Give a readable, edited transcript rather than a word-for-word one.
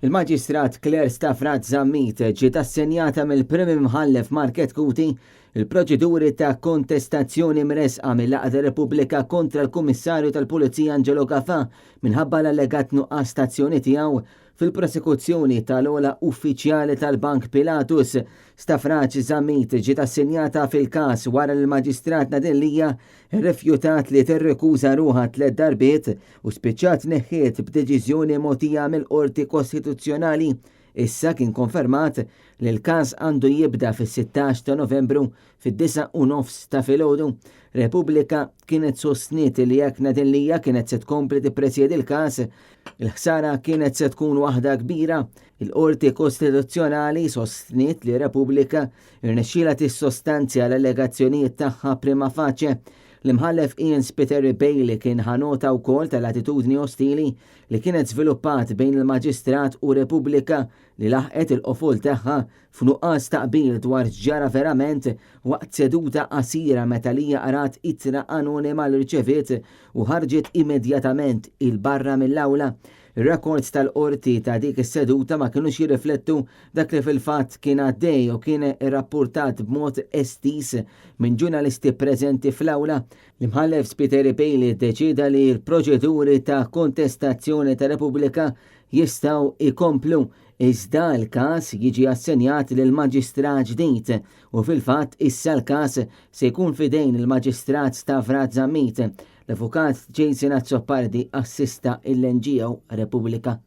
Il-Maġistrat Claire Stafrace Zammit ġiet assenjata mill-Prim Imħallef Mark Chetcuti il-proċeduri ta' kontestazzjoni mressqa mill-Għaqda Repubblika kontra l-Kummissarju tal-Pulizija Angelo Gafà minħabba l-allegat nuqqas ta' azzjoni tiegħu fil-prosekuzzjoni tal-ogħla uffiċjali tal-Bank Pilatus. Stafrace Zammit ġiet assenjata fil-każ wara li l-Maġistrat Nadine Lia rrifjutat li tirrikuża ruħha tliet darbiet u spiċċat neħħiet b'deċiżjoni mogħtija mill-Qorti Kostituzzjonali. Issa kien konfermat li l-każ għandu jibda fis-16 ta' Novembru fid-9:30 ta' filgħodu. Repubblika kienet sostniet li jekk Nadine Lia kienet se tkompli tippresjedi l-każ, il-ħsara kienet se tkun waħda kbira. Il-Qorti Kostituzzjonali sostniet li Repubblika irnexxielha tissostanzja l-allegazzjonijiet tagħha prima facie. L-Imħallef Ian Spiteri Bailey kien ħa nota wkoll tal-attitudni ostili li kienet żviluppat bejn il-Maġistrat u Repubblika li laħqet il-qofol tagħha f'nuqqas ta' qbil dwar x'ġara verament waqt seduta qasira meta Lia qrat ittra anonima li rċeviet u ħarġet immedjatament 'il barra mill-awla. Ir-rekords tal-qorti ta' dik is-seduta ma kinux jirriflettu dak li fil-fatt kien għaddej u kien irrappurtat b'mod estiż minn ġurnalisti preżenti fl-awla. L-Imħallef Spiteri Bailey ddeċieda li l-proċeduri ta' kontestazzjoni ta' Repubblika jistgħu jkomplu iżda l-każ jiġi assenjat lil maġistrat ġdid u fil-fatt issa l-każ se jkun f'idejn il-Maġistrat Stavra Zammit. L-Avukat Jason Azzopardi assista l-NGO Repubblika.